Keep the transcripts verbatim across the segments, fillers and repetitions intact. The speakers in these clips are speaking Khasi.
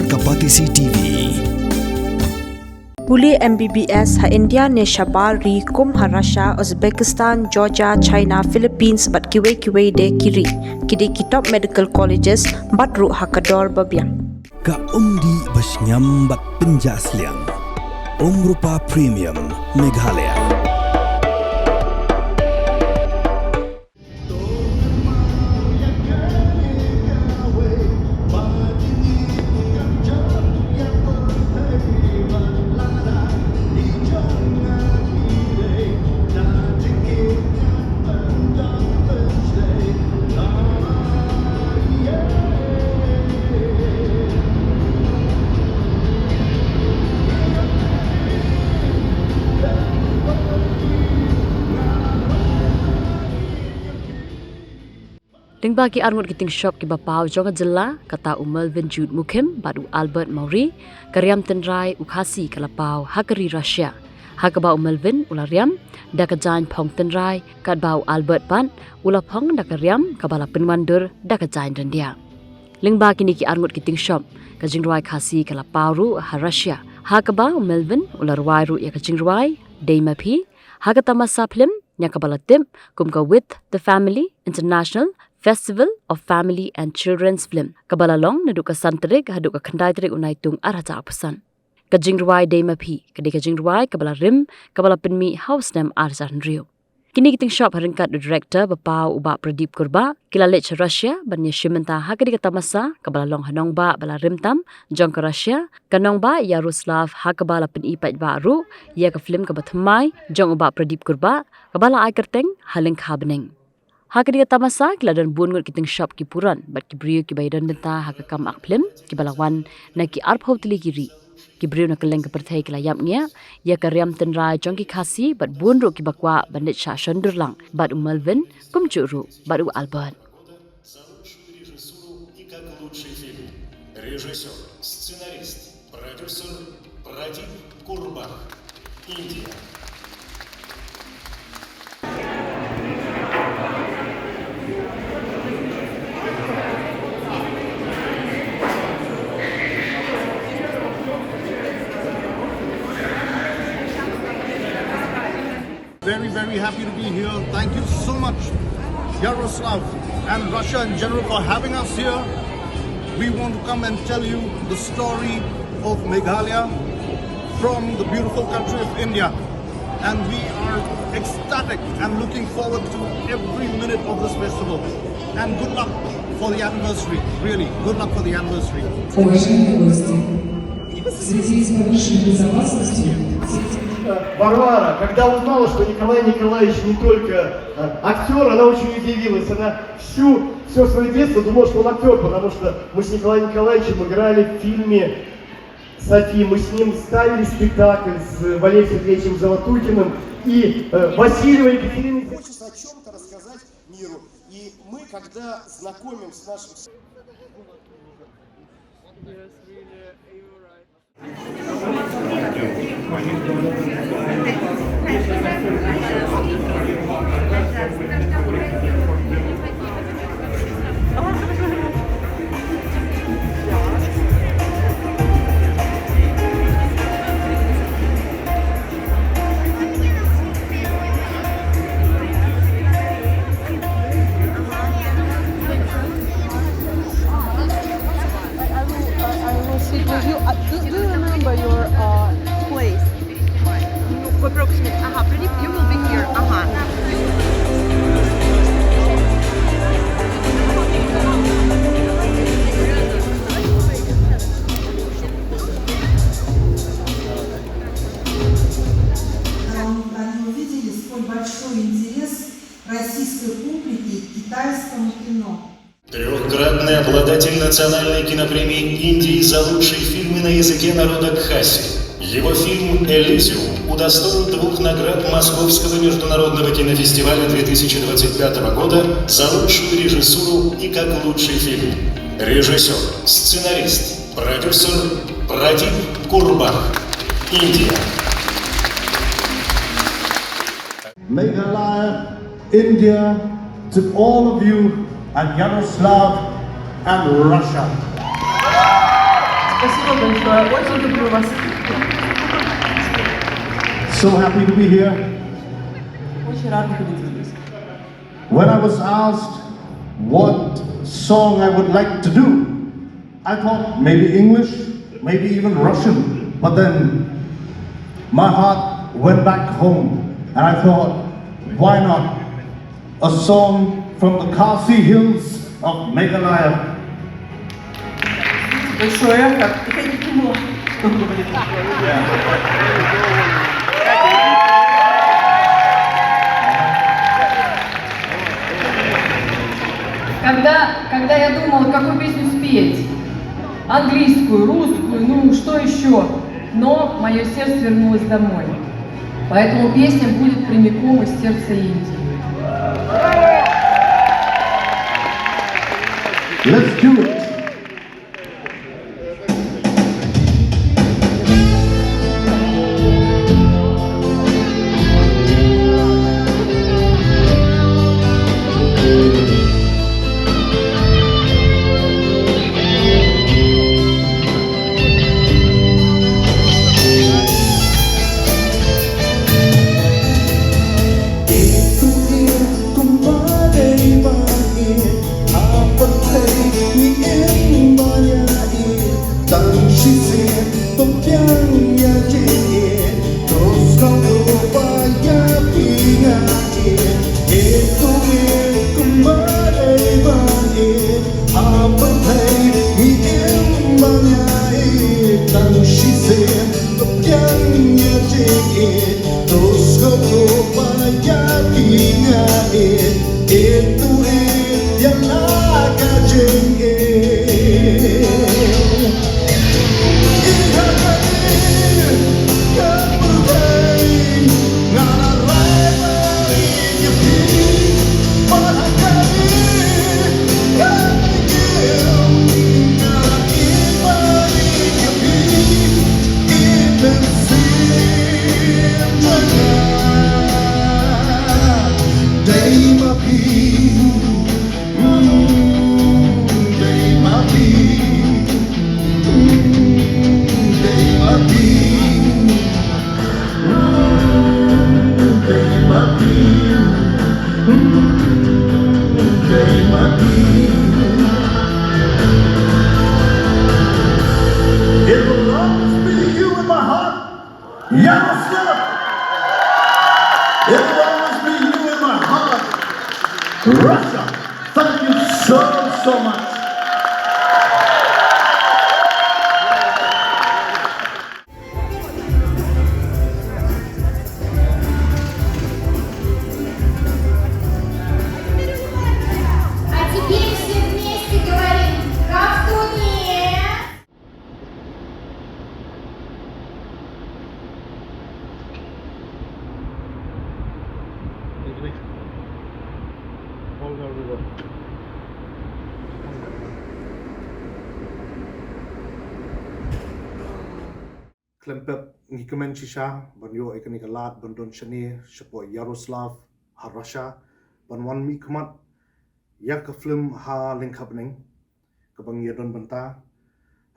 Ka Batesi T V. Pule M B B S ha India ne shabar ri kum ha Russia, Uzbekistan, Georgia, China, Philippines bad kiwei kiwei de ki ri. Ki dei ki top medical colleges bad ruh ha ka dor ba biang. Ka umdih ba shngiam bad pynjah sliang. Umrupa Premium Meghalaya. Lyngba ki arngut ki tyngshop kiba paw jong ka jylla, kata u Melvin Jude Mukhim bad u Albert Mawrie, ka riam tynrai u Khasi ka la paw ha ka ri Russia. Ha kaba u Melvin u la riam da ka jaiñ phong tynrai, katba u Albert pat u la phong da ka riam kaba la pynwandur da ka jaiñ ryndia. Lyngba kine ki arngut ki tyngshop, ka jingrwai Khasi ka la paw ruh ha Russia. Ha kaba u Melvin u la rwai ruh ïa ka jingrwai Dei Ma Phi ha ka tamasa phlim ïa kaba la tip kum ka With the Family International Festival of Family and Children's Film, kaba la long naduh ka san tarik haduh ka khyndai tarik u Naitung ar hajar arphew san. Ka jingrwai Dei Ma Phi ka dei ka jingrwai kaba la rim, kaba la pynmih ha u snem ar hajar hynriew. Kine ki tyngshop ha ryngkat u director ba paw u Bah Pradeep Kurbah ki la leit sha Russia ban ïashim bynta ha kane ka tamasa kaba la long ha nongbah ba la rim tam jong ka Russia, ka nongbah Yaroslav, ha kaba la pyni paidbah ruh ïa ka film kaba thymmai jong u Bah Pradeep Kurbah kaba la ai kyrteng Ha Lyngkha Bneng. Ha kane ka tamasa ki la don bun ngut ki tyngshop ki puran bad ki briew kiba ïadon bynta ha ka kam ak phlim kiba la wan na ki arphew tylli ki ri. Ki briew na kylleng ka pyrthei ki la ïap ngiah ïa ka riam tynrai jong ki Khasi bad bun ruh kiba kwah ban leit shah shon dur lang bad u Melvin kumjuh ruh bad u Albert. За лучшую режиссуру и как лучший фильм. Режиссёр, сценарист, продюсер Прадип Курбах. Индия. Very, very happy to be here. Thank you so much, Yaroslav and Russia in general, for having us here. We want to come and tell you the story of Meghalaya from the beautiful country of India. And we are ecstatic and looking forward to every minute of this festival. And good luck for the anniversary, really. Good luck for the anniversary. Уважаемые гости, в связи с повышенной безопасностью... Варвара, когда узнала, что Николай Николаевич не только, э, актёр, она очень удивилась. Она всю, всё своё детство думала, что он актёр, потому что мы с Николаем Николаевичем играли в фильме «Софи». Мы с ним ставили спектакль с Валерием Сергеевичем Золотухиным и, э, Васильевой Екатериной. Хочется о чём-то рассказать миру. И мы, когда знакомим с нашим... I will, uh, I will sit with you. Uh, do, do you remember your, uh, place? Ага, Прадип, you will be here. Ага. Они увидели, сколь большой интерес российской публики к китайскому кино. Трёхкратный обладатель национальной кинопремии Индии за лучшие фильмы на языке народа Кхаси. Его фильм «Элизиум» удостоил двух наград Московского международного кинофестиваля две тысячи двадцать пятого года за лучшую режиссуру и как лучший фильм. Режиссёр, сценарист, продюсер Прадип Курбах. Индия. Meghalaya, India, to all of you, and Yaroslav and Russia. Спасибо большое. Очень люблю вас. So happy to be here. Очень рада видеть вас здесь. When I was asked what song I would like to do, I thought maybe English, maybe even Russian. But then my heart went back home and I thought, why not a song from the Khasi hills of Meghalaya? Большое, как я не думала, что он говорит. Когда, когда я думала, какую песню спеть, английскую, русскую, ну что еще, но мое сердце вернулось домой. Поэтому песня будет прямиком из сердца Индии. Let's do it. It will always be you in my heart. Yaroslav! It will always be you in my heart. Russia, thank you so, so much. А теперь все вместе говорим «Ковтуне». Khlem pep ngi kmen shisha ban ïoh ïa kane ka lad ban don shane shapoh Yaroslav ha Russia ban wan mihkhmat ïa ka film ha lyngkha bneng kaba ngi ïa don bynta.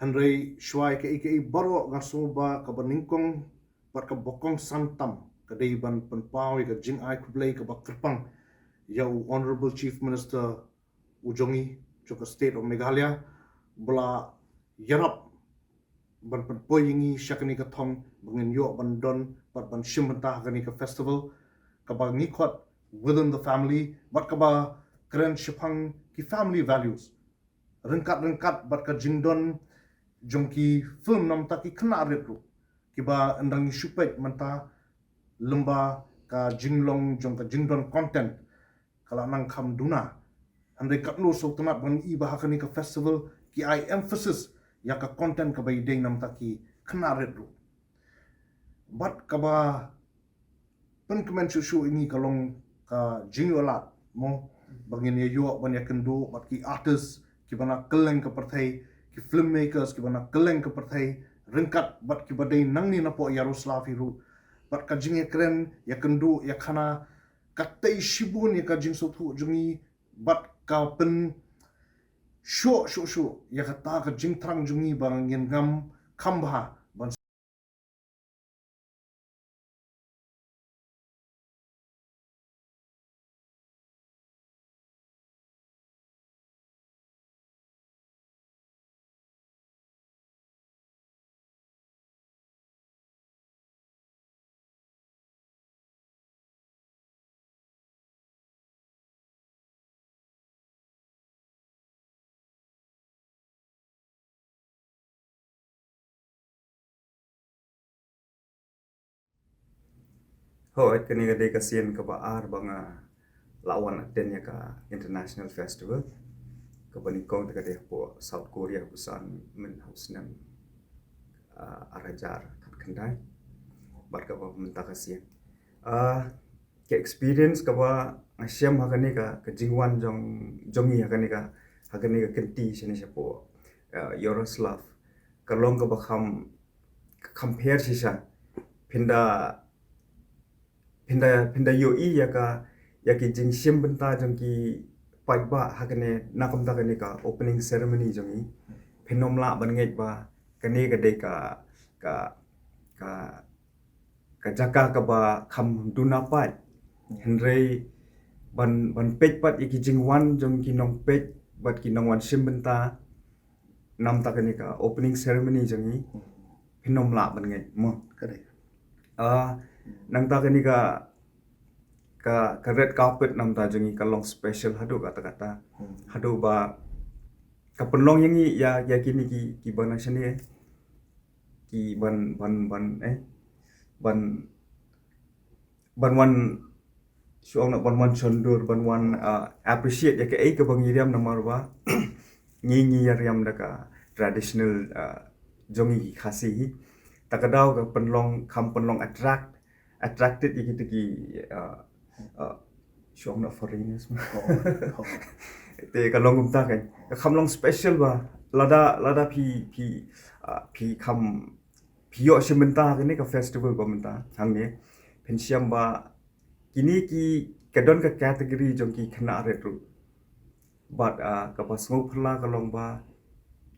Hynrei shuwa ïa kaei kaei baroh nga sngew ba kaba nyngkong bad kaba kongsan tam ka dei ban pynpaw ïa ka jingai khublei kaba kyrpang ïa u Honourable Chief Minister u jong ngi jong ka State of Meghalaya ba la ïarap ban pynpoi ïa ngi sha kane ka thong ba ngin ïoh ban don bad ban shim bynta ha kane ka festival kaba ngi khot Within the Family bad kaba kren shaphang ki family values ryngkat ryngkat bad ka jingdon jong ki film namar ki khynnah rit ruh kiba ynda ngi shu peit mynta lymda ka jinglong jong ka jingdon content ka la nang kham duna. Hynrei katno sngewtynnat ba ngi i ba ha kane ka festival ki ai emphasis ïa ka content kaba ïadei namar ki khynnah rit ruh. Bad kaba pynkmen shuh shuh ïa ngi ka long ka jingïoh lad mo ba ngin ïa ïoh ban ïa kynduh bad ki artist kiba na kylleng ka pyrthei, ki filmmakers kiba na kylleng ka pyrthei ryngkat bad kiba dei nangne napoh Yaroslav hi ruh. Bad ka jingïakren ïa kynduh ïa khana ka tei shibun ïa ka jingsngewthuh jong ngi bad ka pyn shuh shuh shuh ïa kata ka jingthrang jong ngi ba ngin ngam kham bha ban Hooid, kane ka dei ka sien kaba ar ba nga la wan attend ïa ka International Festival. Kaba nyngkong te ka dei hapoh South Korea, Busan, mynta ha u snem, ah, ar hajar khatkhyndai. Bad kaba mynta ka sien. Ah, ka experience kaba nga shem ha kane ka, ka jingwan jong, jong ngi ha kane ka, ha kane ka kynti shane shapoh, ah, Yaroslav. Ka long kaba kham, kham pher shisha. Phin da, phin da, phin da ïohi ïa ka, ïa ki jingshim bynta jong ki paidbah ha kane, na kumta kane ka opening ceremony jong ngi. Phin ym lah ban ngeit ba kane ka dei ka, ka, ka, ka jaka kaba kham duna paid. Hynrei ban, ban peit pat ïa ki jingwan jong ki nongpeit bad ki nongwan shim bynta, namta kane ka opening ceremony jong ngi, phin ym lah ban ngeit mo. Correct. Ah, nangta kane ka, ka, ka red carpet namta jong ngi ka long special haduh katta katta. Hmm. Haduh ba ka pynlong ïa ngi ïa, ïa kine ki, ki ba na shane, ki ban, ban, ban, eh, ban, ban wan, shu ong na, ban wan shondur, ban wan, ah, appreciate ïa kaei kaba ngi riam namar ba ngi, ngi ïa riam da ka traditional, ah, jong ngi ki Khasi hi. Ta ka daw ka pynlong, kham pynlong attract, attracted ïa kita ki, ah, ah, shu ong na foreigners. Oh, oh. Te ka long kumta kan. Ka kham long special ba. Lada, lada phi, phi, ah, phi kham, phi ïoh shim bynta kane ka festival ba mynta hangne, phin shem ba kine ki, ka don ka category jong ki khynnah rit ruh. Bad, ah, kaba sngewphylla ka long ba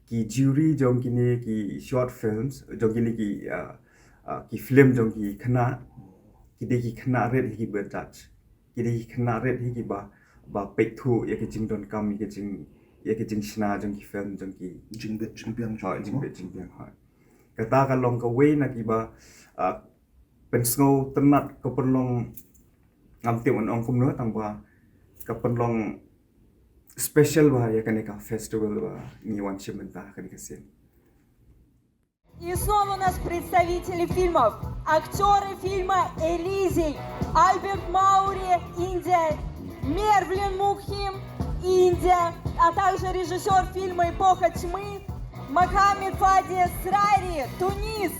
ki jury jong kine ki short films, jong kine ki, ah, ah, ki film jong ki khynnah, ki dei ki khynnah rit hi kiba judge. Ki dei ki khynnah rit hi kiba, ba peit thuh ïa ka jingdonkam, ïa ka jing, ïa ka jingshna jong ki film, jong ki jingbit jingbiang, oh, jong ki jingbit jingbiang, ha. Kata ka long kawei na kiba, ah, pynsngewtynnat, ka pynlong, ngam tip ban ong kumno, tang ba ka pynlong special ba ïa kane ka festival ba ngi wan shim bynta ha kane ka sien. И снова у нас представители фильмов. Актёры фильма «Элизиум», Альберт Маури, Индия, Мервлин Мукхим, Индия, а также режиссёр фильма «Эпоха тьмы» Мохаммед Фади Срари, Тунис.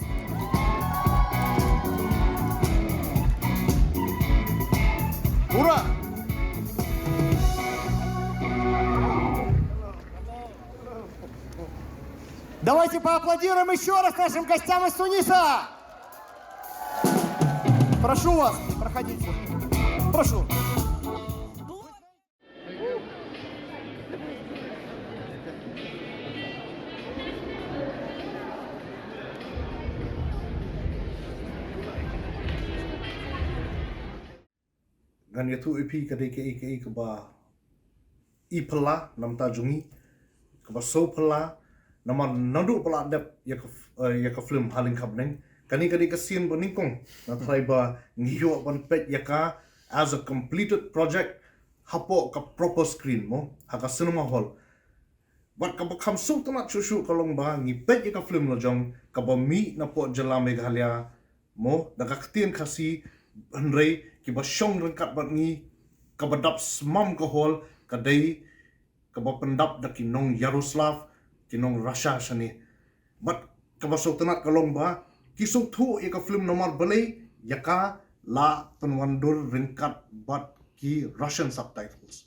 Ура! Давайте поаплодируем ещё раз нашим гостям из Туниса. Прошу вас, проходите. Прошу. Ngan ïathuh ïa phi ka dei kaei kaei kaba i phylla namta jong ngi, kaba sngewphylla namar naduh ba la dep ïa ka, eh, ïa ka film Ha Lyngkha Bneng. Kane ka dei ka sien ba nyngkong na trai ba ngi ïoh ban peit ïa ka as a completed project hapoh ka proper screen mo, ha ka cinema hall. Bad kaba kham sngewtynnat shuh shuh ka long ba ngi peit ïa ka film la jong kaba mih napoh jylla Meghalaya mo, da ka ktien Khasi, hynrei kiba shong ryngkat bad ngi, kaba dap smam ka hall, ka dei kaba pyndap da ki nong Yaroslav, ki nong Russia shane. Bad kaba sngewtynnat ka long ba ki sngewthuh ïa ka film namar balei ïa ka la pynwandur ryngkat bad ki Russian subtitles.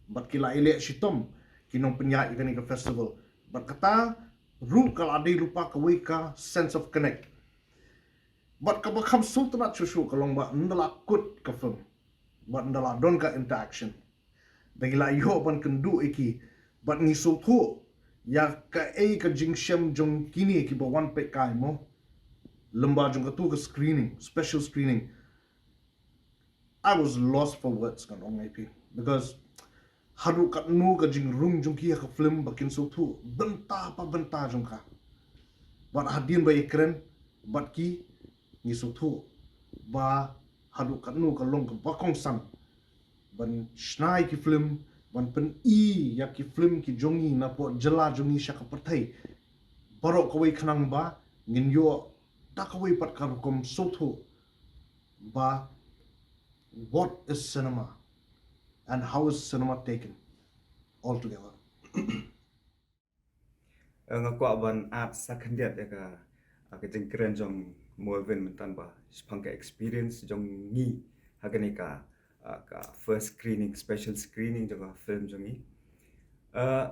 Bad ki la ïaleh shitom ki nongpynïaid ïa kane ka festival. Bad kata ruh ka la dei lypa kawei ka sense of connect. Bad kaba kham sngewtynnat shuh shuh ka long ba ynda la kut ka film, bad ynda la don ka interaction, da ngi la ïoh ban kynduh ïa ki Bad ngi sngewthuh ïa kaei ka jingshem jong kine kiba wan peit kai mo. Lyngba jong katu ka screening, special screening, I was lost for words, ngan ong ïa phi. Because haduh katno ka jingrung jong ki ha ka film ba kin sngewthuh bynta pa bynta jong ka. Bad hadien ba ïakren bad ki, ngi sngewthuh ba haduh katno ka long kaba kongsan ban shna ïa ki film, ban pyni ïa ki film ki jong ngi napoh jylla jong ngi sha ka pyrthei baroh kawei, khnang ba ngin ïoh da kawei pat ka rukom sngewthuh ba what is cinema and how is cinema taken altogether. Eh, nga kwah ban add sa khyndiat ïa ka, ah, ka jingkren jong Melvin mynta ba shaphang ka experience jong ngi ha kane ka, ah, ka first screening, special screening jong ka film jong ngi. Eh,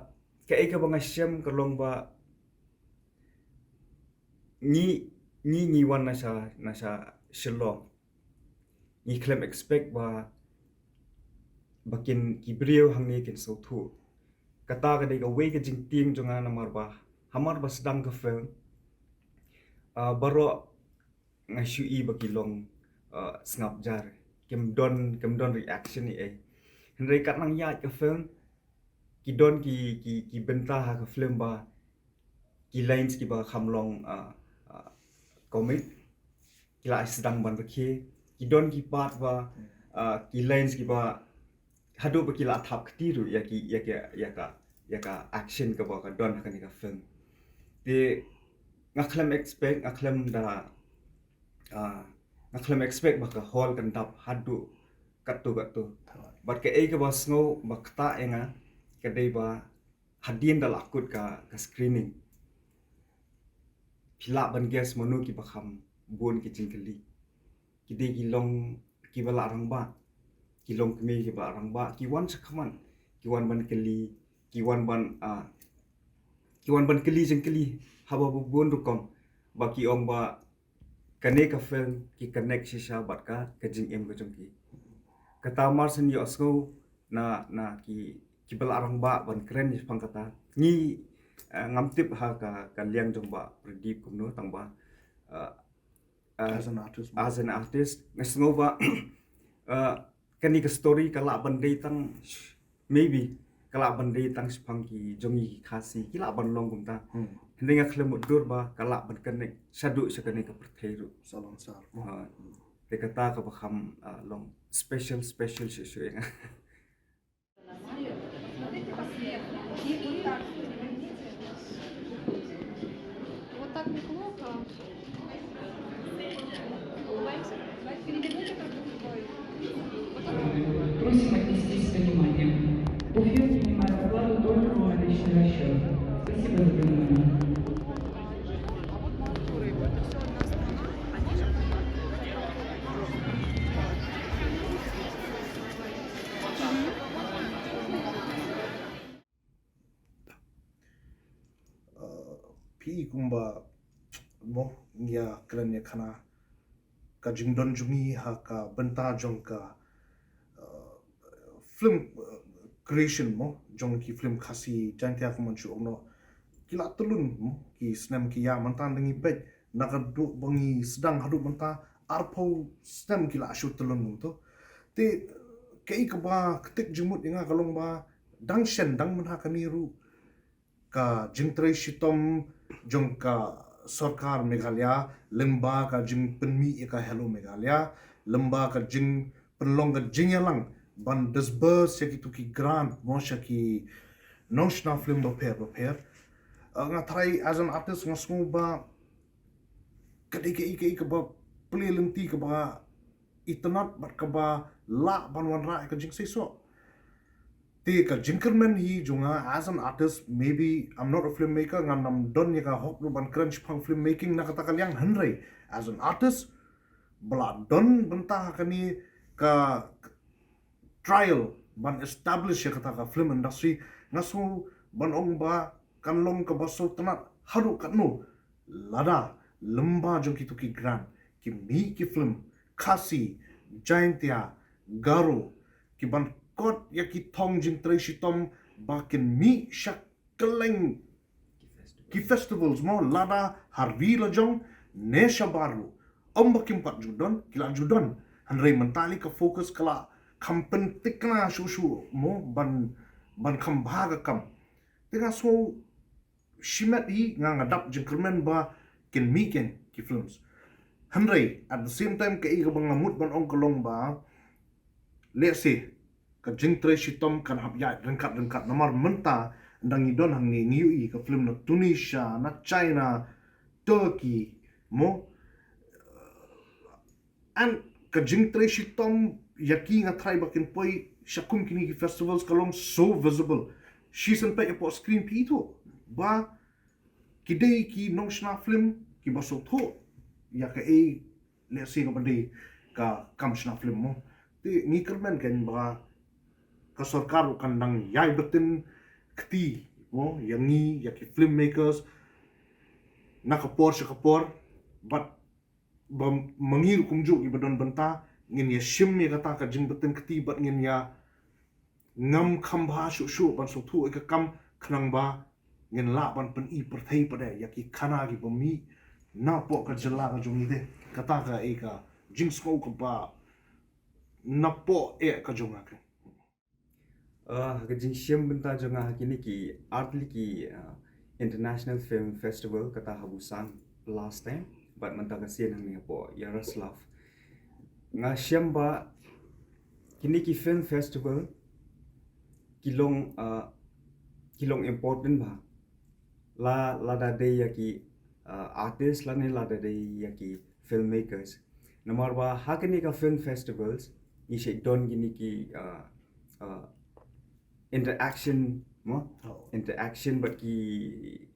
kaei kaba nga shem ka long ba ngi, ngi, ngi wan na sha, na sha Shillong. Ngi khlem expect ba, ba kin, ki briew hangne kin sngewthuh. Kata ka dei kawei ka jingtieng jong nga namar ba hamar ba sdang ka film, ah, baroh nga shu i ba ki long, ah, sngap jar. Kim don, kim don reaction ei ei. Hynrei kat nang ïaid ka film, ki don ki, ki, ki bynta ha ka film ba ki lines kiba kham long, ah, ah, comic, ki la sdang ban rkhie. Ki don ki part ba, ah, ki lines kiba haduh ba ki la thap kti ruh ïa ki, ïa ki, ïa ka, ïa ka action kaba ka don ha kane ka film. Te nga khlem expect, nga khlem da, ah, nga khlem expect ba ka hall kan dap haduh katto katto. Bad kaei kaba sngew ba ktah ïa nga ka dei ba hadien da la kut ka, ka screening, phi lah ban guess mano kiba kham bun ki jingkylli. Ki dei ki long kiba la rangbah, ki long kmie kiba la rangbah, ki wan shakhmat, ki wan ban kylli, ki wan ban, ah, ki wan ban kylli jingkylli haba bun rukom, ba ki ong ba kane ka film ki connect shisha bad ka, ka jingim ka jong ki. Kata mar shen ïohsngew na, na ki, kiba la rangbah ban kren shaphang kata. Ngi, eh, ngam tip ha ka, ka liang jong Bah Pradip kumno, tang ba, eh, eh, As an artist. As an artist, nga sngew ba, eh, kane ka story ka lah ban dei tang, maybe ka lah ban dei tang shaphang ki jong ngi ki Khasi, ki lah ban long kumta. Hmm. Hynrei nga khlem mutdur ba ka lah ban connect shaduh sha kane ka pyrthei ruh. Sa long sar. Ah, te kata kaba kham, ah, long special, special shuh shuh ïa nga. Вот так неплохо. Улыбаемся. Переверните как будто бы. Вот так. Просим отнестись с пониманием. Буфет принимает оплату только за наличный расчет. Спасибо за понимание. Uh, phi kumba mo ngi ïa kren ïa khana ka jingdon jong ngi ha ka bynta jong ka, uh, film, uh, creation mo jong ki film Khasi Jaiñtia kumban shu ong noh. Ki la tyllun mo ki snem ki ïa mynta da ngi peit na ka duh ba ngi sdang haduh mynta arphew snem ki la shu tyllun mo to. Te kaei kaba ktik jingmut ïa nga ka long ba dang shen dang mynha kane ruh ka jingtrei shitom jong ka sorkar Meghalaya lyngba ka jingpynmih ïa ka Hello Meghalaya, lyngba ka jingpynlong ka jingïalang ban disburse ïa kitu ki grant mo sha ki nongshna film bapher bapher. Uh, nga tharai as an artist nga sngew ba ka dei kaei kaei kaba plie lynti kaba itynnad bad kaba lah ban wanrah ïa ka jingseisoh. Te ka jingkyrmen hi jong nga as an artist, maybe I'm not a filmmaker, ngan ym don ïa ka hok ruh ban kren shaphang filmmaking na kata ka liang, hynrei as an artist ba la don bynta ha kane ka trial ban establish ïa kata ka film industry, nga sngew ban ong ba kan long kaba sngewtynnad haduh katno lada lyngba jong kitu ki grant ki mih ki film Khasi, Jaiñtia, Garo ki ban kot ïa ki thong jingtrei shitom ba kin mih sha kylleng ki festivals mo, lada ha ri la jong ne shabar ruh. Ym ba kim pat ju don, ki la ju don. Hynrei mynta lei ka focus ka la kham pynthikna shuh shuh mo, ban, ban kham bha ka kam. Te nga sngew shimet hi, nga, nga dap jingkyrmen ba kin mih keiñ ki films. Hynrei at the same time, kaei kaba nga mut ban ong ka long ba, let's say, ka jingtrei shitom kan hap ïaid ryngkat ryngkat, namar mynta ynda ngi don hangne ngi ïohi ka film na Tunisia, na China, Turkey mo. And ka jingtrei shitom ïa ki, nga tharai ba kin poi sha kum kine ki festivals ka long so visible. Shisien peit hapoh screen phi ithuh ba ki dei ki nongshna film kiba sngewthuh ïa kaei, let's say, kaba dei ka kam shna film mo. Te ngi kyrmen keiñ ba ka sorkar ruh kan nang ïai bteng kti mo ïa ngi, ïa ki filmmakers, na ka por sha ka por. Bad ba ma ngi ruh kumjuh kiba don bynta, ngin ïa shim ïa kata ka jingbteng kti bad ngin ïa ngam kham bha shuh shuh ban sngewthuh ïa ka kam, khnang ba ngin lah ban pyni pyrthei pat de ïa ki khana kiba mih napoh ka jylla ka jong ngi. Te kata kaei ka jingsngew kaba napoh eh ka jong nga keiñ. Ah, ha ka jingshim bynta jong nga ha kine ki artylli ki, ah, International Film Festival, kata ha Busan last time, bad mynta ka sien hangne hapoh Yaroslav. Nga shem ba kine ki film festival ki long, ah, ki long important bha. La, lada dei ïa ki, ah, artist lane lada dei ïa ki filmmakers. Namar ba ha kine ka film festivals ngi shait don kine ki, ah, ah, interaction mo, Oh. Interaction bad ki,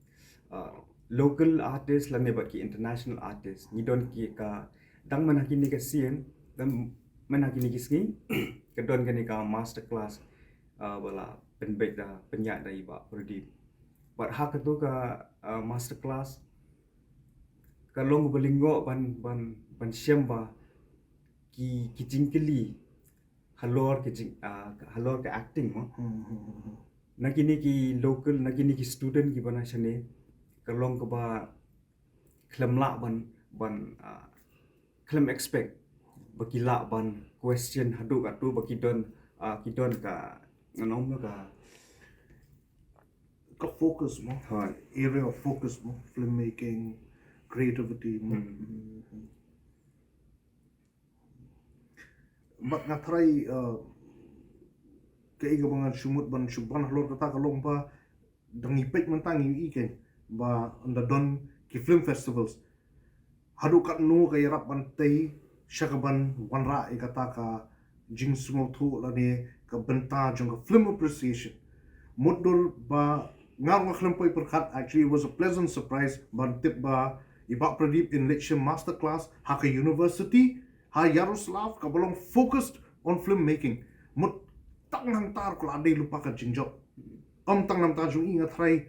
ah, local artist lane bad ki international artist. Ngi don ki ka dang man ha kine ka sien, dang man ha kine ki sngi ka don kane ka masterclass, ah, ba la pynbeit da, pynïaid da i Bah Pradip. Bad ha katu ka, ah, masterclass ka long ba lyngngoh ban, ban, ban shem ba ki, ki jingkylli halor ka jing, ah, halor ka acting mo. Hmm, hmm, hmm, hmm. Na kine ki local, na kine ki student kiba na shane, ka long kaba khlem lah ban, ban, ah, khlem expect ba ki lah ban question haduh katu ba ki don, ah, ki don ka, ngan ong ka Ka focus mo, Hoi. Area of focus mo, filmmaking, creativity mo. Hmm. Hmm. Bad nga tharai, uh, kaei kaba ngan shu mut ban shu ban halor kata ka long ba, da ngi peit mynta ngi ïohi keiñ ba ynda don ki film festivals, haduh katno ka ïarap ban tei sha ka ban wanrah ïa kata ka jingsngewthuh lane ka bynta jong ka film appreciation. Mutdur ba nga ruh nga khlem poi pyrkhat, actually it was a pleasant surprise ban tip ba i Bah Pradip in leit shim masterclass ha ka university ha Yaroslav kaba long focused on filmmaking. Mut tang hangta ruh ka la dei lypa ka jingjop. Ym tang namta jong i, nga tharai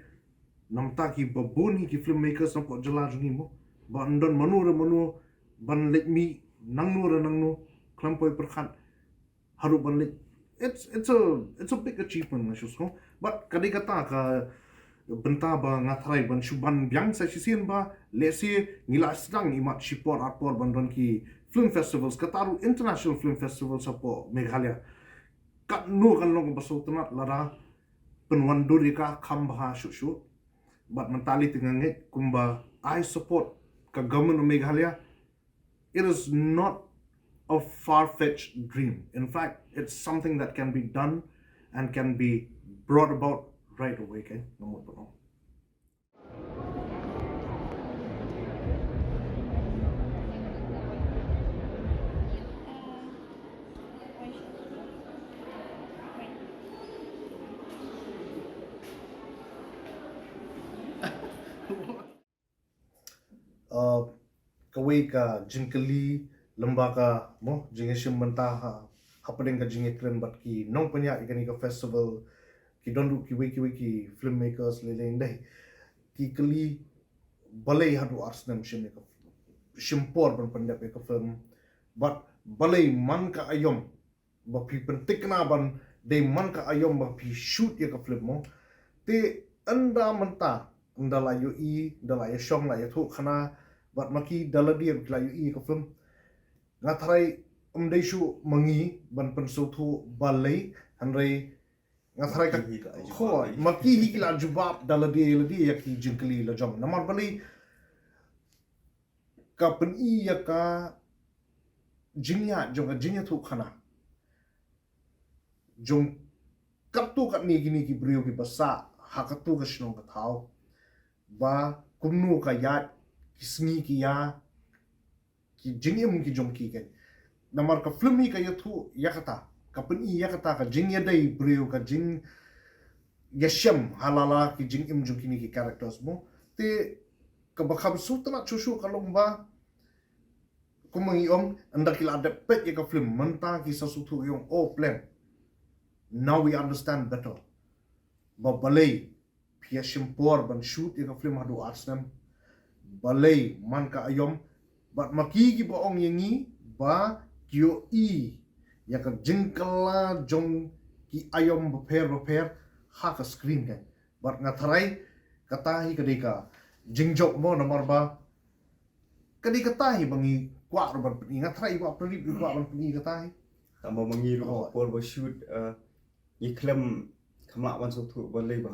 namta kiba bun hi ki filmmakers napoh jylla jong i mo, ba ym don mano re mano ban leit mih nangno re nangno, khlem poi pyrkhat haduh ban leit. It's, it's a, it's a big achievement, nga shu sngew. Bad ka dei kata ka bynta ba nga tharai ban shu ban biang sa shisien ba, let's say, ngi la sdang imat shipor arpor ban don ki film festivals, kata ruh international film festivals hapoh Meghalaya. Katno kan long kaba sngewtynnat lada pynwandur ïa ka kham bha shuh shuh. Bad mynta lei te nga ngeit kumba I support ka Government of Meghalaya, it is not a far-fetched dream. In fact, it's something that can be done and can be brought about right away, keiñ, nga mut ban ong. Uh, kawei ka jingkylli lyngba ka mo jingïashim bynta ha, hapdeng ka jingïakren bad ki nongpynïaid ïa kane ka festival, ki don ruh kiwei kiwei ki filmmakers lei lei, ym dei, ki kylli balei haduh ar snem shim ïa ka, shim por ban pyndep ïa ka film, bad balei man ka aïom ba phi pynthikna ban Dei man ka aïom ba phi shoot ïa ka film mo. Te ynda mynta, ynda la ïohi, ynda la ïashong, la ïathuh khana bad ma ki da lade ruh ki la ïohi ïa ka film. Nga tharai ym dei shuh ma ngi ban pynsngewthuh balei, hynrei nga tharai ka, ma ki hi ki la jubab da lade lade ïa ki jingkylli la jong. Namar balei ka pyni ïa ka jingïaid jong ka jingïathuh khana jong katto katne kine ki briew kiba sah ha katto ka shnong ka thaw, ba kumno ka ïaid, ki sngi ki ïa, ki jingim ki jong ki kein. Namar ka film hi ka ïathuh ïa kata, ka pyni ïa kata, ka jingïadei briew, ka jingïashem ha la la ki jingim jong kine ki characters mo. Te kaba kham sngewtynnat shuh shuh ka long ba kumba ngi ong, ynda ki la dep peit ïa ka film mynta ki sa sngewthuh ïa ong, oh pleng, now we understand better ba balei phi ïashim por ban shoot ïa ka film haduh ar snem, balei man ka aïom, bad ma ki kiba ong ïa ngi ba ki ïohi ïa ka jingkylla jong ki aïom bapher bapher ha ka screen kein. Bad nga tharai kata hi ka dei ka jingjop mo, namar ba ka dei kata hi ba ngi kwah ruh ban pyni, nga tharai i Bah Pradip i kwah ban pyni kata hi. Tangba ma ngi ruh, oh, por ba shoot, eh, ngi khlem, kham lah ban sngewthuh balei ba,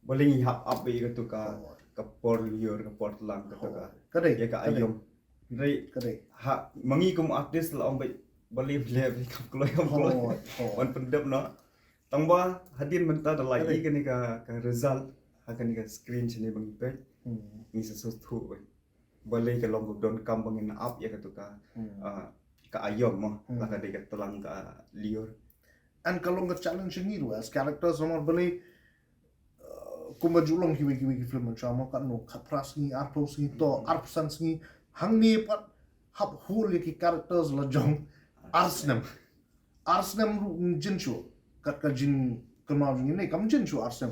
balei ngi hap ap ïa katu ka, oh, ka por lyiur, ka por tlang, katu ka, oh, ka dei, ïa ka, ka dei, aïom. Hynrei ka dei, ha ma ngi kum artist la ong ba balei, balei, balei kham kloi, kham kloi, oh, oh, ban pyndep noh. Tangba hadien mynta da la, ka dei, ïohi kane ka, ka result ha kane ka screen shane ba ngi peit, hmm, ngi sa sngewthuh ba balei ka long ka donkam ba ngin ap ïa katu ka, hmm, ah, ka aïom mo, hmm, la ka dei ka tlang ka lyiur. And ka long ka challenge ngi ruh as characters, namar balei, uh, kumba ju long kiwei kiwei ki film mynshuwa mo, katno, khatphra sngi, arphew sngi, to, hmm, arphew san sngi, hangne pat hap hold ïa ki characters la jong ar snem. Ar snem ruh ym jin shuh, kat ka jingkynmaw jong ngi ne, kam jin shuh ar snem.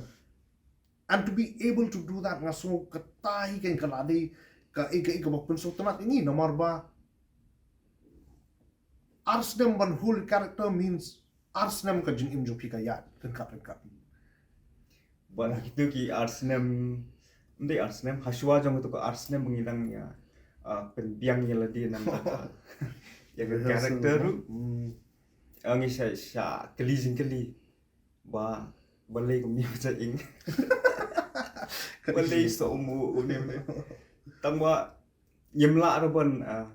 And to be able to do that, nga sngew kata hi kein ka la dei kaei kaei kaba pynsngewtynnat ïa ngi, namar ba ar snem ban hold character means ar snem ka jingim jong phi ka ïaid ryngkat ryngkat. Bad ha kitu ki ar snem, ym dei ar snem, ha shuwa jong kitu ki ar snem ba ngi dang ïa, ah, pynbiang ïa lade na ka, ïa ka character ruh. Hmm. Ah, ngi shah, shah kylli jingkylli ba balei kumne ba shah ing. Balei shu um u, une, une. Tangba ngim lah ruh ban, ah,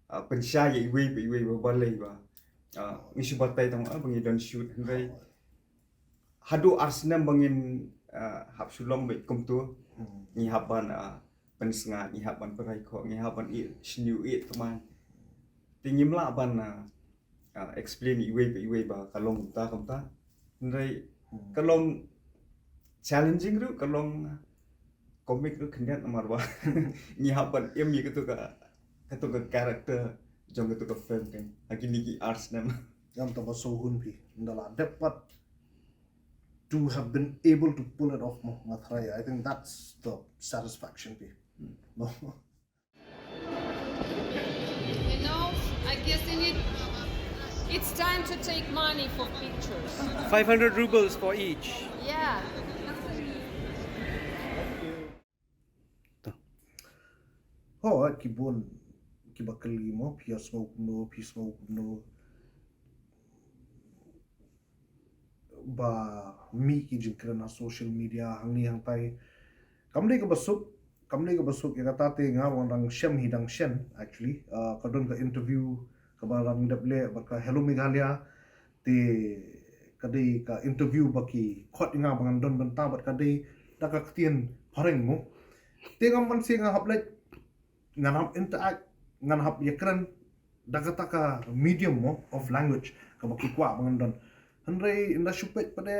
ah, pynshai ïa iwei pa iwei ba balei ba, ah, ngi shu batai tang, ah, ba ngi don shoot, hynrei haduh ar snem ba ngin, ah, hap shu long beit kumto, hmm, ngi hap ban, ah, pynsngaid, ngi hap ban pynrai khoh, ngi hap ban ïeh shñiuh ïeh thymmai. Te ngim lah ban, ah, ah, explain iwei pa iwei ba ka long kumta kumta. Hynrei, hmm, ka long challenging ruh, ka long, ah, comic ruh khyndiat namar ba ngi hap ban im ïa katu ka, katu ka character jong katu ka film kein ha kine ki ar snem. Ngam tang ba sngewhun phi, ynda la dep pat to have been able to pull it off mo, nga tharai, I think that's the satisfaction phi. Hmm. No. You know, I guess they need, it's time to take money for pictures. Five hundred rubles for each. Yeah. Ho, ki bun kiba kylli mo, phi ïa sngew kumno, phi sngew kumno ba mih ki jingkren ha social media hangne hangtai. Kam dei kaba suk, kam dei kaba suk ïa kata, te nga wan dang shem hi dang shen, actually. Ah, ka don ka interview kaba dang dep leh bad ka Hello Meghalaya. Te ka dei ka interview ba ki khot ïa nga ba ngan don bynta bad ka dei da ka ktien phareng mo. Te ngam banse nga hap leit, ngan hap interact, ngan hap ïakren da kata ka medium mo of language kaba ki kwah ba ngan don. Hynrei ynda shu peit pat de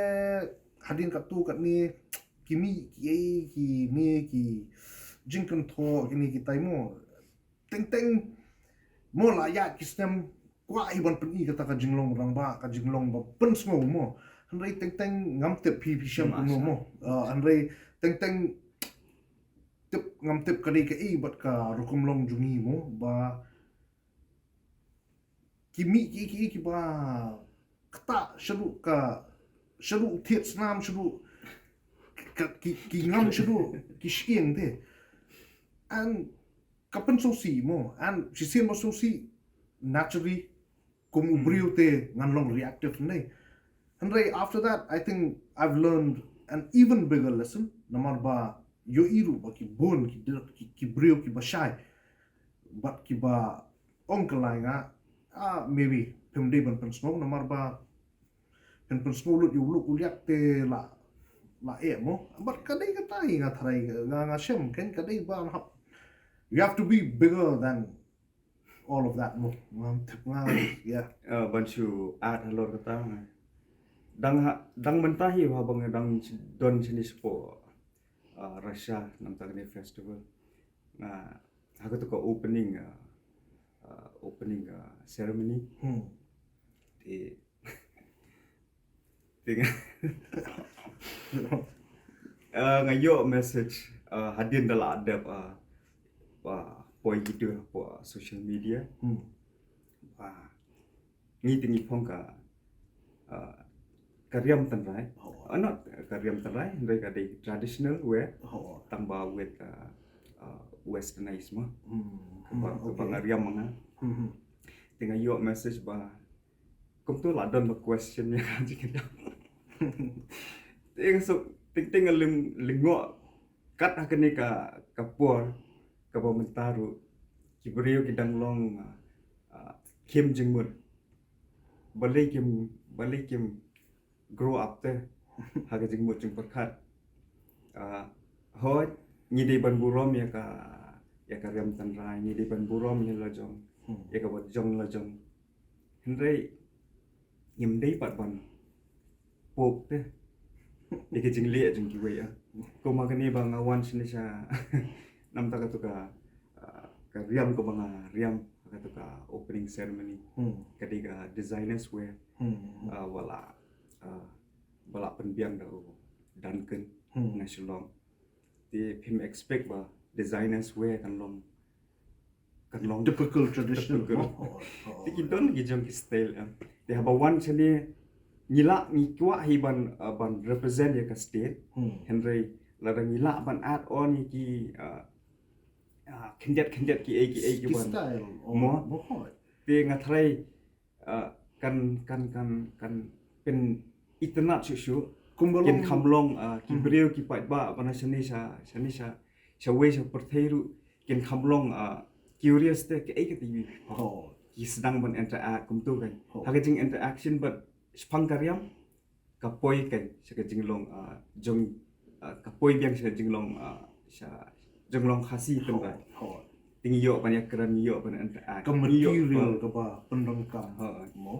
hadien katto katne ki mih kiei kine ki jingkynthoh kine kitai mo. Teng teng mo la ïaid ki snem kwah hi ban pyni kata ka jinglong rangbah, ka jinglong ba pynsngew mo. Hynrei teng teng ngam tip phi, phi shem kumno mo. Ah, hynrei teng teng tip ngam tip ka dei kaei bad ka rukom long jong ngi mo, ba ki mih kiei kiei kiba ktah shaduh ka, shaduh thied snam, shaduh ka, ki, ki ngam shaduh ki shyieng te. And ka pynsngewsih mo, and shisien ba sngewsih, naturally kum u briew te ngan long reactive ne. Hynrei after that, I think I've learned an even bigger lesson. Namar ba ïohi ruh ba ki bun ki, ki, ki briew kiba shai bad kiba ong kyllai nga, ah, maybe phim dei ban pynsngew, namar ba phin pynsngew lut ïa u luk u liak te la, la eh mo. Bad ka dei kata hi nga tharai, nga, nga shem, kan ka dei ba hap, you have to be bigger than all of that mo. Ngam tip nga, yeah. Eh, ban shu add halor kata nga. Dang ha, dang mynta hi haba nga dang don shane shapoh, eh, Russia, namar kane festival. Nga, ha kato ka opening, eh, eh, opening, eh, ceremony. Hmm. Te Te nga, eh, nga ïoh message, eh, hadien da la dep, eh, ba poi video hapoh social media. Hmm. Ba ngi te ngi phong ka, eh, ka riam tynrai. Oh. Eh, not ka riam tynrai, hynrei ka dei traditional wear. Oh. Tang ba with, eh, eh, westernized mo. Hmm. Kaba, hmm, kaba, okay, nga riam ma nga. Hmm. Te nga ïoh message ba kumto la don ba question ïa ka jingkyrkhu. Te nga suk, teng teng nga lyngngoh kat ha kane ka, ka por kaba mynta ruh ki briew ki dang long, ah, ah, khim jingmut. Balei kim, balei kim grow up te ha ka jingmut jingpyrkhat. Ah, hooid, ngi dei ban burom ïa ka, ïa ka riam tynrai, ngi dei ban burom ïa la jong, hmm, ïa kaba jong la jong. Hynrei ngim dei pat ban pok te ïa ka jingleh jong kiwei, ah. Kumba kane ba nga wan shane sha, namar kata ka, ah, ka riam kaba nga riam, kata ka opening ceremony. Hmm. Ka dei ka designers wear. Hmm. Ah, ba la, ah, ba la pynbiang da u Duncan, hmm, na Shillong. Te phim expect ba designers wear kan long, kan long typical traditional, typical, no? Oh, oh. Te ki don ki jong ki style, em. Te haba wan shane ngi lah, ngi kwah hi ban, uh, ban represent ïa ka state. Hmm. Hynrei lada ngi lah ban add on ïa ki, uh, uh, khyndiat khyndiat kiei kiei ki, ki ban style, oh, mo. Mo hooid. Te nga tharai, ah, kan, kan, kan, kan pynitynnad shuh shuh. Kumba kin long, kham long, ah, ki, mhm, briew ki paidbah ba na shane sha, shane sha, shawei sha pyrthei ruh kin kham long, ah, curious te kaei kata, oh, ki sdang ban interact kumto kan. Oh. Ha ka jing interaction bad shaphang ka riam, ka poi kan sha ka jinglong, ah, jong, ah, ka poi biang sha ka jinglong, ah, sha jinglong Khasi tynrai. Hooid, hooid. Te ngi ïoh ban ïakren, ngi ïoh ban interact. Ka material, ngi ïoh, ah, kaba pyndonkam. Hooid. Mo.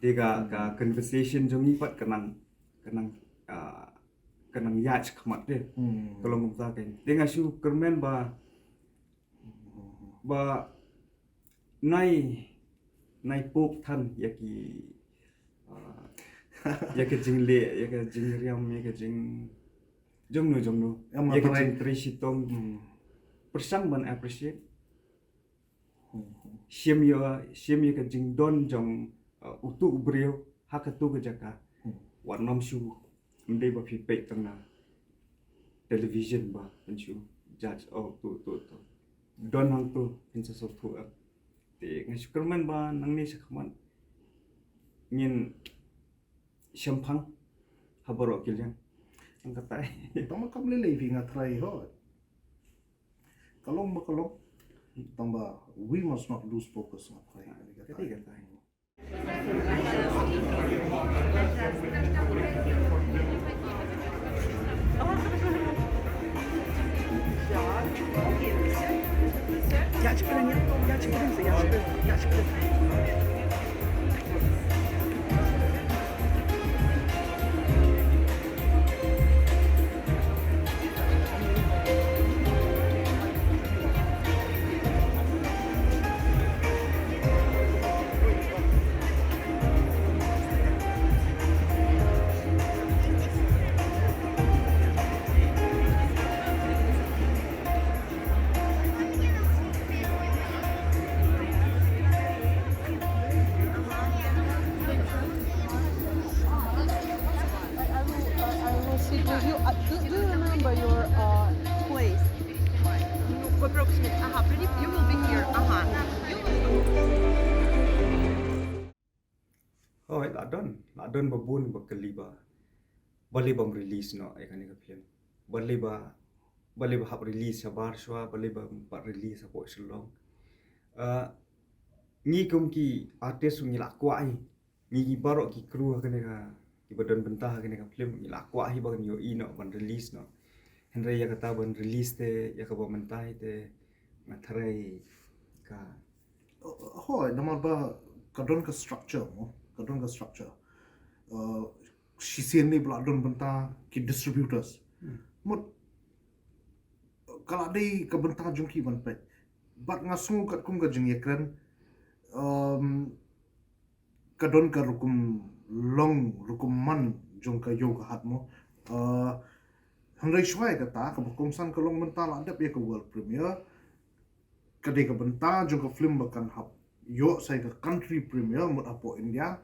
Te ka, hmm, ka conversation jong ngi pat ka nang, ka nang, ah, ka nang ïaid shakhmat te. Hmm. Ka long kumta kan. Te nga shu kyrmen ba, ba nai, nai pok than ïa ki, ah, ïa ka jingleh, ïa ka jingriam, ïa ka jing, jongno jongno. Ïa ka jingtrei shitom. Hmm. Pyrshang ban appreciate. Hmm. Shim ïa, shim ïa ka jingdon jong, ah, uto u briew ha kato ka jaka. Hmm. Wat nym shu, ym dei ba phi peit tang na television ba phin shu judge, oh, to, to, to. Don hangto phin sa sngewthuh, eh. Te nga shu kyrmen ba nangne shakhmat ngin shemphang ha baroh ki liang. Tang katai. Tang ba kam lei lei phi, nga tharai, hooid. Ka long ba ka long. Tang ba we must not lose focus, nga tharai. Katai, katai. Aha, Pradip, you will be here. Aha. Hoi, la don, la don ba bun ba kylli ba balei bam release noh ïa kane ka film. Balei ba, balei ba hap release shabar shuwa, balei ba pat release hapoh Shillong. Uh, ngi kum ki artist ngi la kwah hi. Ngi, ngi baroh ki crew ha kane ka, kiba don bynta ha kane ka film, ngi la kwah hi ba kan ïohi noh ban release noh. Hynrei ïa kata ban release te, ïa kaba mynta hi te, nga tharai ka. Hoi, namar ba ka don ka structure mo, ka don ka structure. Uh, shisien ne ba la don bynta ki distributors. Hmm. Mut ka la dei ka bynta jong ki ban peit. Bad nga sngew katkum ka jingïakren, um, ka don ka rukom long, rukom man jong ka ïew ka hat mo. Uh, hynrei shuwa ïa kata, kaba kongsan ka long mynta la dep ïa ka world premiere. Ka dei ka bynta jong ka film ba kan hap ïoh sa ïa ka country premiere mut hapoh India.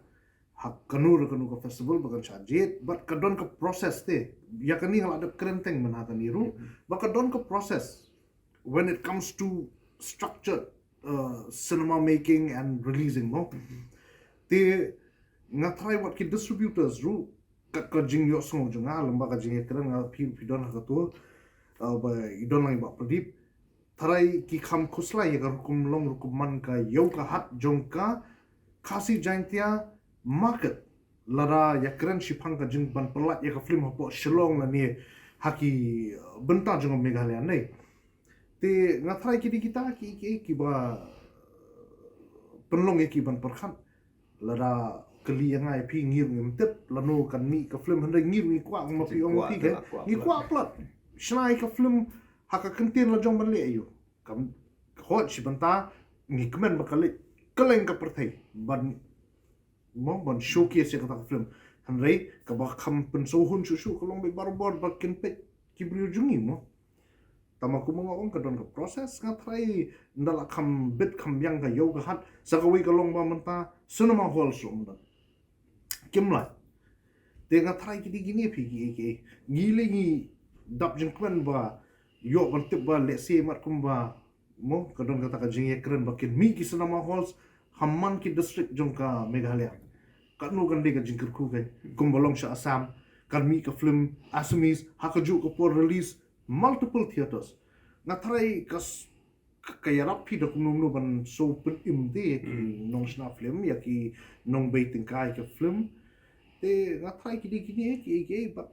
Ha kano re kano ka festival ba kan shah jied, bad ka don ka process te. Ïa kane nga la dep kren teng mynha kane ruh. Ba ka don ka process when it comes to structured, uh, cinema making and releasing mo. Te nga tharai wat ki distributors ruh, kat ka jingïohsngew jong nga, lem bad ka jingïakren nga, phi, phi don ha kato, uh, ba i don lang i Bah Pradip. Tharai ki kham khuslai ïa ka rukom long rukom man ka ïew ka hat jong ka Khasi Jaintia market. Lada ïakren shaphang ka jingban pyllait ïa ka film hapoh Shillong lane ha ki, uh, bynta jong Meghalaya ne. Te nga tharai ki dei kita ki, ki, kiba pynlong ïa ki ban pyrkhat. Lada kylli ïa nga ïa phi, ngi ruh ngim tip lano kan mih ka film, hynrei ngi ruh ngi kwah, kumba phi ong phi, ngi kwah palat. Shna ïa ka film ha ka kyntien la jong ban leh ïa u. Kam hot shi bynta ngi kmen ba ka leh kylleng ka pyrthei ban, mo, ban showcase ïa kata ka film. Hynrei kaba kham pynsngewhun shuh shuh ka long ba barabor ba kin peit ki briew jong ngi mo. Tangba kumba nga ong, ka don ka process, nga tharai ynda la kham bit kham biang ka ïew ka hat, sa kawei ka long ba mynta cinema halls ruh ym don. Kim lah. Te nga tharai ki dei kine phi ki, ki, ngi lei ngi dap jingkmen ba ïoh ban tip ba lehse mat kumba, mo, ka don kata ka jingïakren ba kin mih ki cinema halls ha man ki district jong ka Meghalaya. Katno kan dei ka jingkyrkhu kein, kumba long sha Assam, kan mih ka film Assamese ha kajuh ka por release multiple theatres. Nga tharai ka s-, ka, ka ïarap phi da kumno kumno ban shu pynim te ïa ki nongshna film, ïa ki nongbei tyngka ïa ki film. Te nga tharai ki dei kine ki, ki, but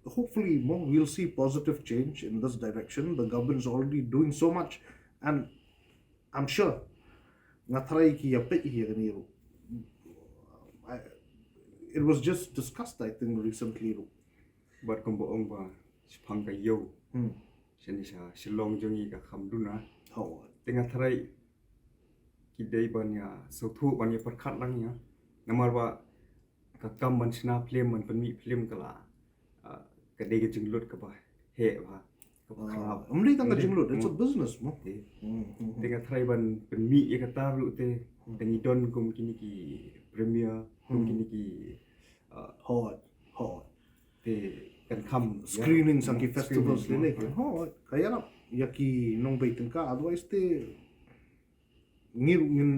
hopefully, mo, we'll see positive change in this direction. The government's already doing so much, and I'm sure nga tharai ki ïa peit ïa kane ruh. I, it was just discussed, I think, recently ruh. Bad kumba ong ba shaphang ka ïew. Hmm. Shane sha Shillong jong ngi ka kham duna. Te nga tharai ki dei ban ïa sngewthuh, ban ïa pyrkhat lang ïa. Namar ba ka kam ban shna film, ban pynmih film ka la, ah, ka dei ka jinglut kaba heh bha, kaba khlaiñ. Ym dei tang ka jinglut, it's a business mo. Te nga tharai ban pynmih ïa kata ruh te, te ngi don kum kine ki premiere, kum kine ki, ah, hot, hot. Te kan kham screening sa ki festivals lei lei. Hot, ka ïarap ïa ki nongbei tyngka, otherwise te ngi ruh ngin,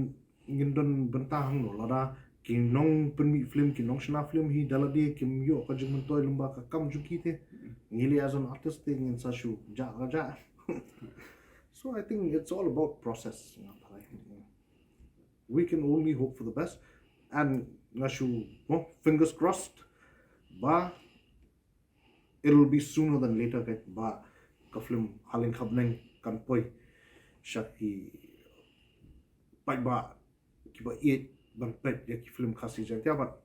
ngin don bynta hangno lada ki nongpynmih film, ki nongshna film hi da lade kim ïoh ka jingmyntoi lyngba ka kam jong ki te. Ngi lei as an artist te ngin sa shu jah ka jah. So I think it's all about process, nga tharai. We can only hope for the best. And nga shu, mo, fingers crossed ba it'll be sooner than later, ka, ba ka film Haleng Khabneng kan poi sha ki paidbah kiba ïeit ban peit ïa ki film Khasi Jaiñtia, bad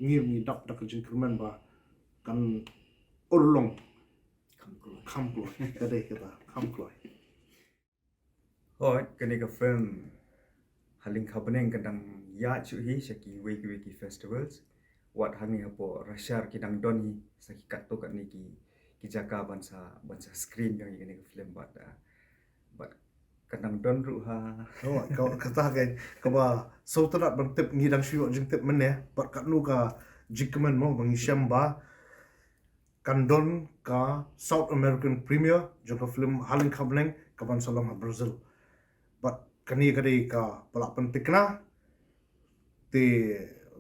ngi, ngi dap da ka jingkyrmen ba kan urlong kham kloi. Kham kloi. Ka dei kata, kham kloi. Hooid, kane ka film Haleng Khabneng ka dang ïaid shuh hi sha kiwei kiwei ki festivals. Wat hangne hapoh Rashar ki dang don hi sa ki katto katne ki, ki jaka ban sa, ban sa screen jong kane ka film bad, ah, bad ka dang don ruh ha. Hooid, ka, kata ka, kaba sngewtynnat ban tip, ngi dang shu ïoh jingtip mynne bad katno ka jingkmen mo ba ngi shem ba kan don ka South American premiere jong ka film Haleng Khabneng ka ban sa long ha Brazil. Bad kane ka dei kaba lah pyntikna. Te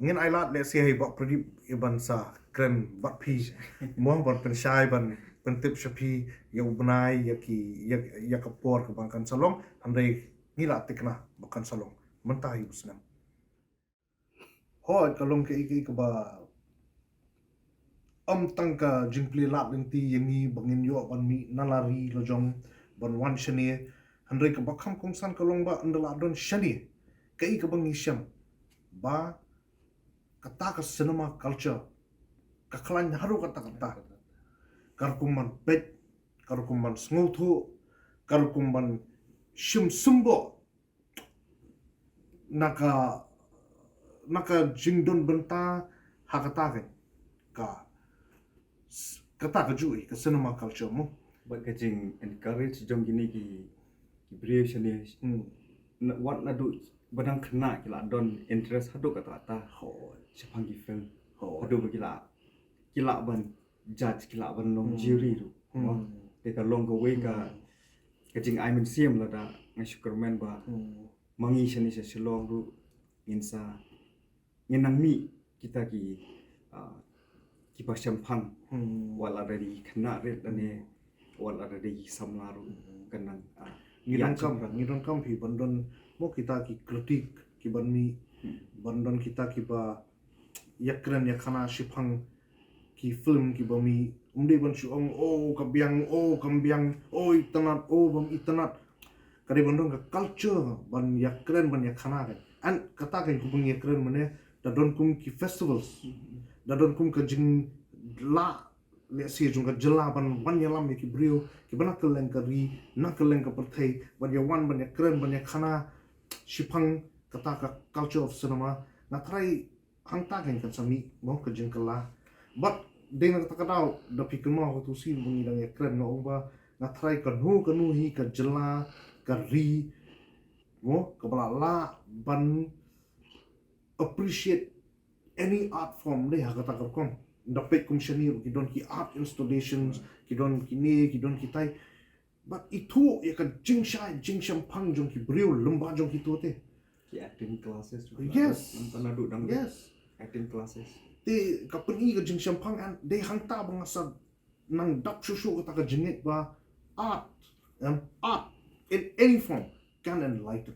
ngin ai lad lehse ha i Bah Pradip i ban sa kren bad phi mo, ban pynshai, ban pyntip sha phi ïa u bnai, ïa ki, ïa, ïa ka por kaba kan sa long. Hynrei ngi la tikna ba kan sa long mynta ha u snem. Hooid, ka long kaei kaei kaba ym tang ka jingplie lad lynti ïa ngi ba ngin ïoh ban mih na la ri la jong ban wan shane. Hynrei kaba kham kongsan ka long ba ynda la don shane, kaei kaba ngi shem ba kata ka cinema culture ka khlaiñ haduh katta katta. Ka rukom ban peit, ka rukom ban sngewthuh, ka rukom ban shim symboh na ka, na ka jingdon bynta ha kata ka, ka, kata ka juh ka cinema culture mo. Bad ka jing encourage jong kine ki, ki briew shane. Hmm. Na, wat naduh ba dang khynnah ki la don interest haduh katta katta. Hooid. Shaphang ki film. Hooid. Haduh ba ki la, ki la ban judge, ki la ban long Hmm. jury ruh. Hmm. Mo. Te ka long kawei ka, Hmm. ka jingai mynsiem lada nga shu kyrmen ba Hmm. ma ngi shane sha Shillong ruh ngin sa, ngin nang mih kita ki, ah, kiba shemphang. Hmm. Wat la dei ki khynnah rit lane Hmm. wat la dei ki samla ruh Hmm. kan nang, ah, Ngi ïa donkam, shemphang. Ngi donkam phi ban don mo kita ki critic kiban mih, Hmm. ban don kita kiba ïakren ïakhana shaphang ki film kiba mih. Ym dei ban shu ong, oh ka biang, oh kam biang, oh itynnad, oh bym itynnad. Ka dei ban don ka culture ban ïakren ban ïakhana kan. An kata kan kumba ngi ïakren mynne, da don kum ki festivals, da don kum ka jinglah lehse jong ka jylla ban wan ïalam ïa ki briew kiba na kylleng ka ri, na kylleng ka pyrthei, ban ïawan ban ïakren ban ïakhana shaphang kata ka culture of cinema. Nga tharai hangta kan kan sa mih mo ka jingkylla. Bad dei na kata ka daw da phi kynmaw ha utu u sien ba ngi dang ïakren, nga ong ba nga tharai kano kano hi ka jylla, ka ri mo, kaba la lah ban appreciate any art form dei ha kata ka rukom. Da peit kum shane ruh ki don ki art installations, ki don kine, ki don kitai. Bad i thuh ïa ka jingshai jingshemphang jong ki briew lyngba jong kito te. Ki acting classes ruh. Yes. Nangta naduh dang Yes. acting classes. Te ka pyni ka jingshemphang, and dei hangta ba nga sa nang dap shuh shuh kata ka jingngeit ba art, em, art in any form can enlighten.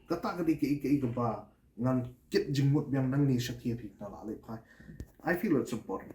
Kata ka dei kaei kaei kaba ngan kit jingmut biang nangne shatei phi na la leh phai. I feel it's important.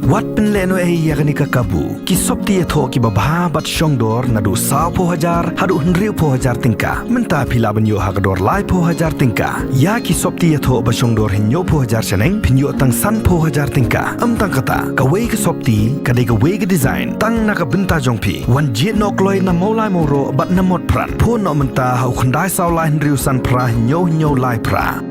Wat pynlehnohei ïa kane ka kabu. Ki sopti ïathoh kiba bha bad shongdor naduh sawphew hajar haduh hynriewphew hajar tyngka. Mynta phi lah ban ïoh ha ka dor laiphew hajar tyngka. Ïa ki sopti ïathoh ba shongdor hynñiewphew hajar shaneng phin ïoh tang sanphew hajar tyngka. Ym tang kata, kawei ka sopti ka dei kawei ka design tang na ka bynta jong phi. Wan jied noh kloi na Mawlai Mawroh bad na Motphran. Phone noh mynta ha u khyndai saw lai hynriew san phra hynñiew hynñiew lai phra.